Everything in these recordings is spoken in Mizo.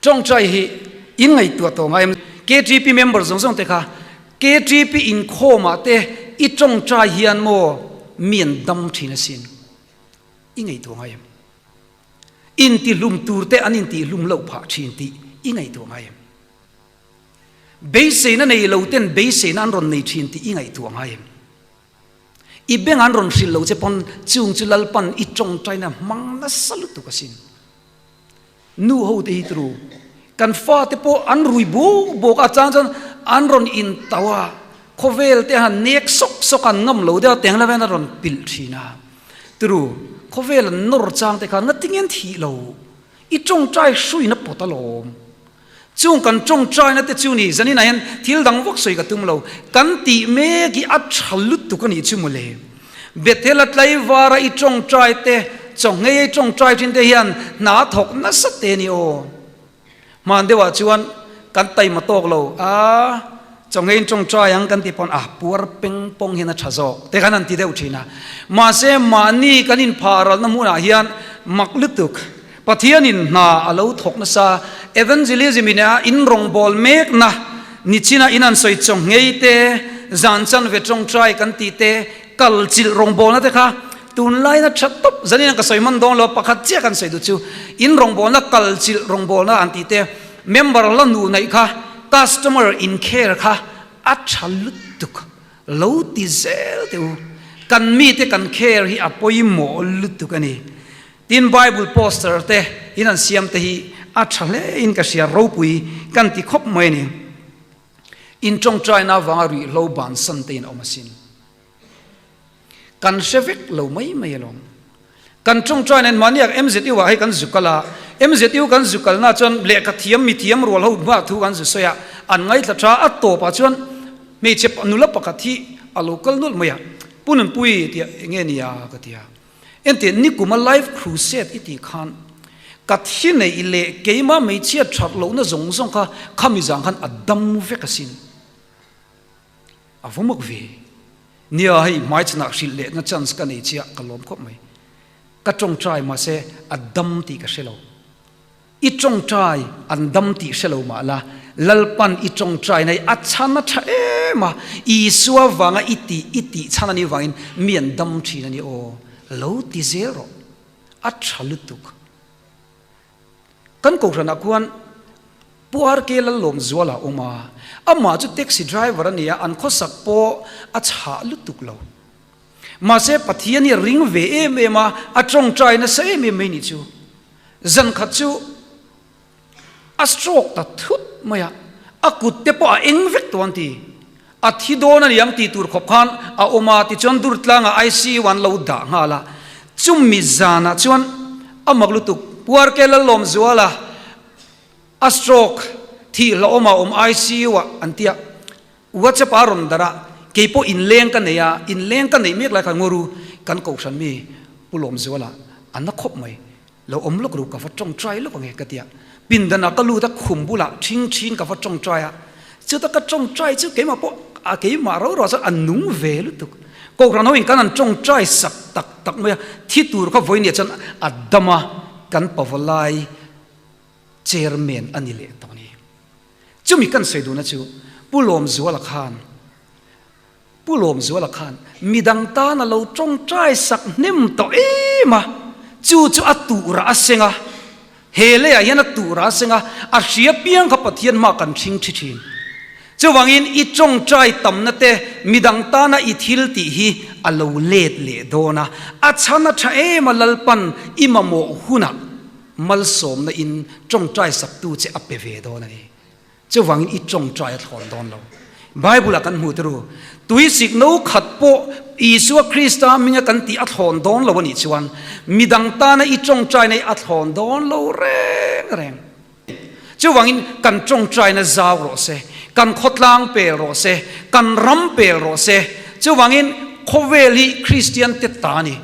Tawngtai hi in ngaihtuah tawh ngai em? KTP member zawng zawng te kha KTP inkhawmah te i tawngtai hian maw mi an dam thin asin? I ngaihtuah ngai em? Intihlum tur te an intihlum loh phah thin tih i ngaihtuah ngai em? Beiseina nei lo ten beiseina an rawn nei thin tih i ngaihtuah ngai em? I beng an rawn hrilh lo che pawn chung chu Lalpan i tawngtaina hmang nasa lutuk asin. Nu ho te hi turu kan fate pawh an rui buk buk a, chang chuan an rawn in tauh a, khawvel te han nek sawk sawk an ngam lo deuh a, teng laiin a rawn pilh thin a. Turu khawvel an nawr chang te khan ngatinge an thih lo, i tawngtai hruina pawt alawm. Chung kan tawngtaina te chu ni, zaninah hian thil dang vak sawi ka tum lo, kan tih mek hi a tha lutuk a nih chu mawle. Bethel a tlaivara i tawngtai te, chawnghei i tawngtai thin te hian hna a thawk nasa te ni aw. Hman deuhah chuan kan taima tawk lo a, chawnghei in tawngtai ang kan tih pawn a puar peng pawng hian a tha zawk te khan an ti deuh thin a. Mahse mahni kan inphah ralna hmunah hian mak lutuk. Pathianin hna a lo thawk nasa, evangelism in a in rawngbâwl mêkna nichina in an sawi chawnghei te, zan chanve tawngtai kan tih te, kal chilh rawngbâwlna te kha tunlaina tha tawp zanin an ka sawi hman dâwn lo, pakhat chiah kan sawi duh chu in rawngbâwlna kal chilh rawngbâwlna an tih te, member la nu neih kha, customer in care kha a tha lutuk lo ti zel teh u, kan mite kan care hi a pawimawh lutuk a ni. Tin, Bible poster te in an siam te hi a tha hle in ka hria, ropui kan ti khawp mai a ni. In tawngtaina avanga ruihhlo bansan te in awm asin. Kan hre vek lo mai mai alawm. Kan tawngtaina in mahni ah MZU ah hei kan zu kal a, MZU kan zu kalna chuan lehkha thiam mi thiam rual ho hma thu kan zu sawi a, an ngaithla tha a tawpah chuan hmeichhe nula pakhat hi a lo kal nawlh mai a, Pu Nunpui tia enge nia ka ti a. Entir, Nikuma Life Crusade i tih khan ka thi neih leh keimah hmeichhia that lohna zawng zawng kha khami zang khan a dam vek asin. A va mak ve. Nia, hei hmaichhanah hrilh lehna chance ka nei chiah, ka lawm khawp mai. Ka tawngtai mahse a dam tih ka hre lo. I tawngtai an dam tih hre lo mah la, Lalpan i tawngtai na hi a chhan a tha em a, Isua vanga i tih i tih chhan a nih vangin mi an dam thin a ni aw, lo ti zel rawh, a tha lutuk. Kan kohhranah khuan Pu RK Lallawmzuala a awm a, amah chu taxi driver a ni a, an khawsak pawh a chhah lutuk lo. Mahse Pathian hi a ring ve em em a, a tawngtai nasa em em mai nih chu. Zan khat chu a stroke ta thut mai a, a kut te pawh a eng vek tawh an ti. A thi dawn a ni ang tih tur khawp khan a awm a, tichuan Durtlanga ICU an lo dah nghal a. Chumi zanah chuan a mak lutuk, Puarke Lallawmzuala a stroke thih hlauhawm a awm ICU ah an ti a, WhatsApp a rawn darh a, keipawh inleng ka nei a, inleng ka neih mek lai khan Ngawru kan kohhran mi Pu Lawmzuala a na khawp mai, lo awm lawk ru ka va tawngtai lawk ange ka ti a, pindanah ka lut a, khum bulah thing thin ka va tawngtai a, chuta ka tawngtai chu keimah pawh a keimah ro ro chuan a nung ve lutuk, kohhran ho in kan han tawngtai sak tak tak mai a, thi tur kha vawiin ah chuan a dam a, kan pavalai chairman a ni leh tawh a ni. Chumi kan sawi duhna chu Pu Lawmzuala khan Pu Lawmzuala khan midang tan a lo tawngtai sak hnem tawh em a, chu chu a tuhrah a seng a, he leiah hian a tuhrah a seng a, a hria piang kha Pathian hma kan hring thi thin. Chuvangin i tawngtai tamna te midang tana i thil tih hi a lo let leh dawn a, a chhan a tha em a Lalpan i mamawh hunah Malsawmna in tawngtai saktu che a pe ve dawn a ni. Chuvangin i tawngtai a thlawn dawn lo. Bible ah kan hmu te ru, tuisik no khat pawh Isua Krista hminga kan tih a thlawn dawn lo a nih chuan midang tana i tawngtaina hi a thlawn dawn lo reng reng. Chuvangin kan tawngtaina zau rawh se, kan khawtlang pel rawh se, kan ram pel rawh se. Chuvangin khawvel hi Kristian te ta a ni.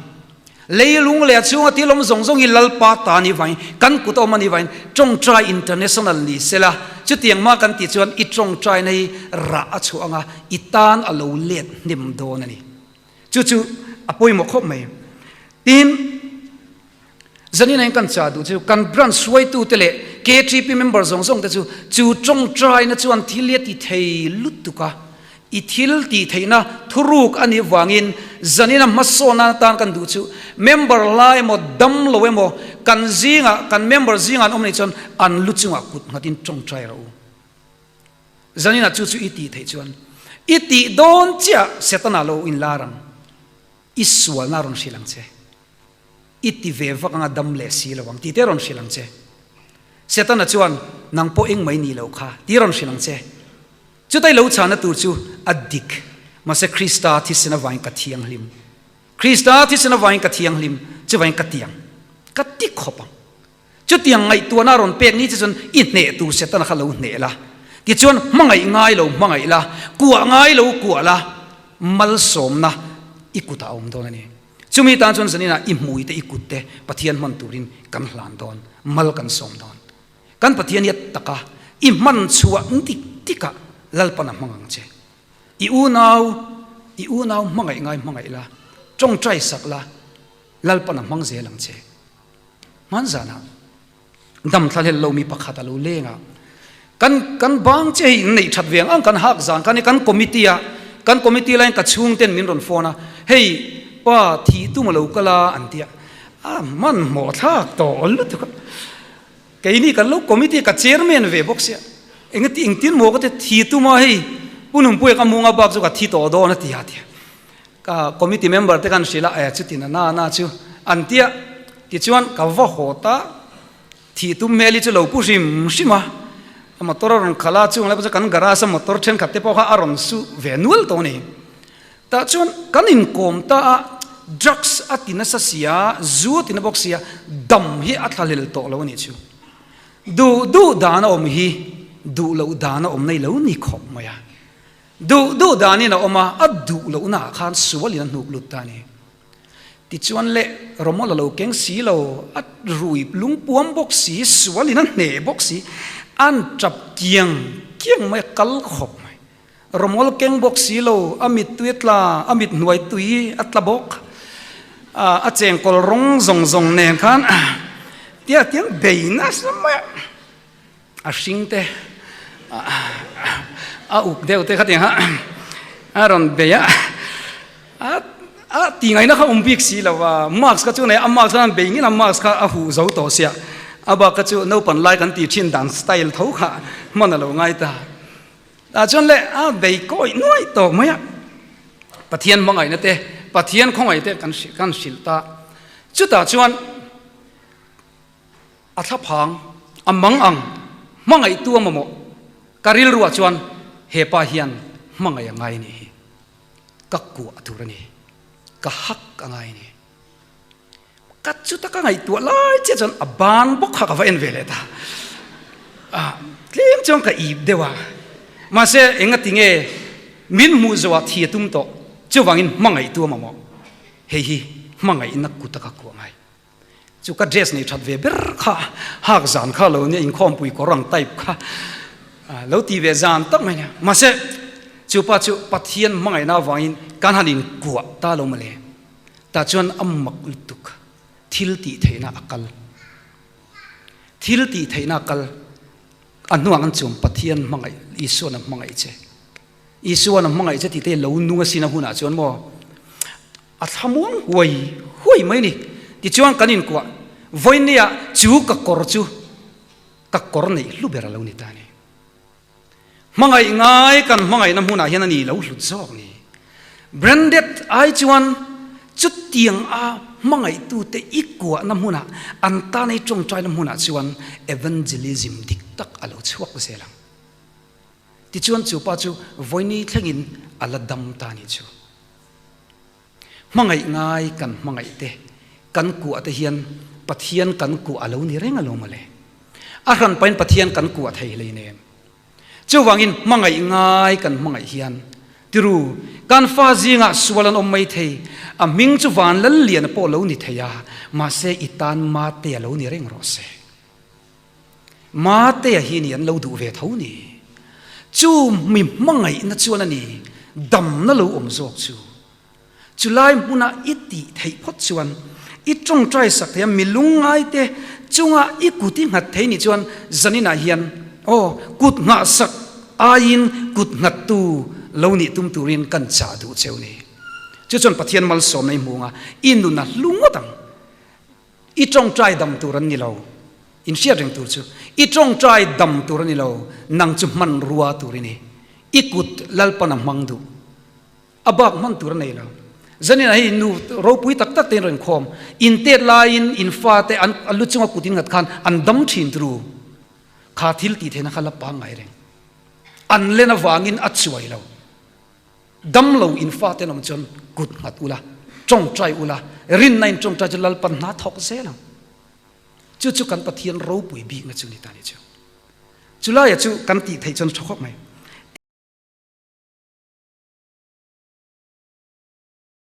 Leilung leh a chhunga thil awm zawng zawng hi Lalpa ta ni vain, kan kut a awm a ni vain, Tawngtai International ni sela, chutiang mah kan tih chuan i tawngtaina hi rah a chhuah anga i tan a lo let hnem dawn a ni. Chu chu a pawimawh khawp mai. Tin, zanin ah hian kan chah duh chu kan branch hruaitute leh KTP member zawng zawng te chu chu tawngtaina chuan thil hi a ti thei lutuk a, i thil tih theihna thuruk a nih vangin zanina hmasawn nan atan kan duh chu member la emaw dam lo emaw kan zingah kan member zingah an awm anih chuan an lu chungah kut nghatin tawngtai rawh u. Zanina chu chu i tih theih chuan i tih dawn chiah Setana lo inlar ang, i sualna a rawn hrilh ang che. I ti ve vak anga dam leh si lo ang tih te rawn hrilh ang che. Setana chuan, Nang pawh eng mai nih loh kha tih rawn hrilh ang che. Chutai lo chhana tur chu a dik, mahse Krista thisen avangin ka thianghlim. Krista thisen avangin ka thianghlim, chuvangin ka tiang, ka ti khawp ang. Chutiang ngaihtuahna a rawn pek ni che chuan i hneh tur Setana kha lo hneh la. Tichuan hmangaih ngai lo hmangaih la, kuah ngai lo kuah la, malsawmna i kutah a awm dawn a ni. Chumi tan chuan zaninah i hmui te i kut te Pathian hman turin kan hlan dawn, mal kan sawm dawn. Kan Pathian hi a taka i hman chhuah dik tikah Lalpan a hmang ang che. I unau, i unau hmangaih ngai hmangaih la, tawngtai sak la, Lalpan a hmang zel ang che. Hman zanah dam thlahlel lomi pakhat a lo leng a, kan kan bang che hi inneih that ve ang ang kan hak zan khan kan committee a, kan committee laiin ka chhungten min rawn phone a, hei pa thih tum a lo kal a an ti a, a hmanhmawh thlak tawh lutuk a, keini kan lo committee ka chairman ve bawk sia, engati engtin maw ka ti thi tum a hei Pu Nunpuia ka munga bak chu ka thi tawh dawn a ti a ti a. Ka committee member te kan hrilh a, eh chutin a na na chu an tia tichuan ka va haw ta, thih tum hmel hi chu lo pu hrim hrim a, motor a rawn khalh a, chung lai pawh chu kan garage a motor thenkhat te pawh kha a rawn su ve nual tawh a ni. Tah chuan kan inkawm ta a, drugs a ti nasa sia, zu a ti na bawk sia, dam hi a thlahlel tawh lo a nih chu. Duh duh dan a awm hi duh loh dan a awm nei lo ni khawp mai a. Duh duh danin a awm a, a duh lohna ah khan sualin a hnuk lut ta a ni. Tichuan le, Romol a lo keng si lo, a rui lungpuam bawk si, sualin a hneh bawk si, an tap kiang kiang mai a, kal khawp mai. Romol keng bawk si lo, a mittui a tla, a mit hnuai tui a tla bawk, a chengkawl rawng zawng zawng nen khan tia tiang bei nasa mai a. A hring te a uk deuh te kha tiang kha a rawn bei a, a ti ngaihna kha awm bik si lo a, mask kha chu nei a mask kha an bei ngin a mask kha a huh zo tawh sia, a bak kha chu naupan lai kan tih thin dan style tho kha hman a lo ngai ta. Tah chuan le a bei kawi nuai tawh mai a, Pathian hmangaihna te Pathian khawngaih te kan kan hrilh ta, chutah chuan A thlaphang, a mang ang, hmangaihtu a mamawh. Ka rilruah chuan he pa hian hmangaih a ngai a nih hi. Ka kuah tur a ni. Ka hak a ngai a ni. Ka chuta ka ngaihtuah lai chiah chuan a ban bawk kha ka va en ve leh ta. A tlem chuan ka ip deuh a. Mahse engati nge min hmuh zawhah thi a tum tawh. Chuvangin hmangaihtu a mamawh. Hei hi hmangaihna kuta ka kuah ngai. Chu ka dress nei that ve ber kha hak zan kha lo nia inkhawmpui kawr ang type kha lo ti ve zan tak mai nia. Mahse chu pa chu Pathian hmangaihna avangin kan han inkuah ta lo mawle. Tah chuan a mak lutuk thil tih theihna a kal. Thil tih theihna a kal a hnuah kan chuan Pathian hmangaih Isuan a hmangaih che. Isuan a hmangaih che tih te lo nung asin a hunah chuan maw A thlamuang huai huai mai ni. Tichuan kan inkuah vawinia chu ka kawr chu ka kawr neih hlu ber a lo ni ta a ni. Hmangaih ngai kan hmangaihna hmunah hian a ni lo hlut zawk ni. Branded ai chuan chutiang a hmangaihtute i kuahna hmunah an tan ei tawngtaina hmunah chuan evangelism dik tak a lo chhuak zel ang. Tichuan chu pa chu vawini thlengin a la dam ta a ni chu. Hmangaih ngai kan hmangaih te, kan kuah te hian Pathian kan kuah a lo ni reng alawm mawle. A hran pahin Pathian kan kuah thei hlei nem. Chuvangin hmangaih ngai kan hmangaih hian tiru kan fa zingah sual an awm mai thei, a hming chu van lal lian pawh lo ni thei a, mahse i tan mate a lo ni reng rawh se. Matea hi ni an lo duh ve tho ni. Chu mi hmangaihna chuan a ni damna lo awm zawk chu. Chulai hmuna i tih theih phawt chuan i tawngtai sak thei a, mi lungngai te Chunga i kut i nghat thei nih chuan zaninah hian aw kut nghahsak aiin kut nghattu lo nih tum turin kan chah duh cheu ni. Chu chuan Pathian malsawmna i hmu anga i nun a hlu ngawt ang. I tawngtai dam tur an ni lo. In hriat reng tur chu i tawngtai dam tur a ni lo, nang chu hmanrua tur i ni. I kut Lalpan a hmang duh. A bak hman tur a nei lo. Zanin ah hei nu ropui tak tak te in rawn khawm. In tet laiin in fate an lu chunga kut in ngat khan an dam thin turu. Kha thil tih theihna kha la pangngai reng. An len avangin a chuai lo. Dam lo in fate an awm chuan kut nghat ula, tawngtai ula, rinna in tawngtai chu Lalpan hna thawk zel ang. Chu chu kan Pathian ropui bikna chu ni ta ni chu. Chulaia chu kan tih theih chuan a tha khawp mai.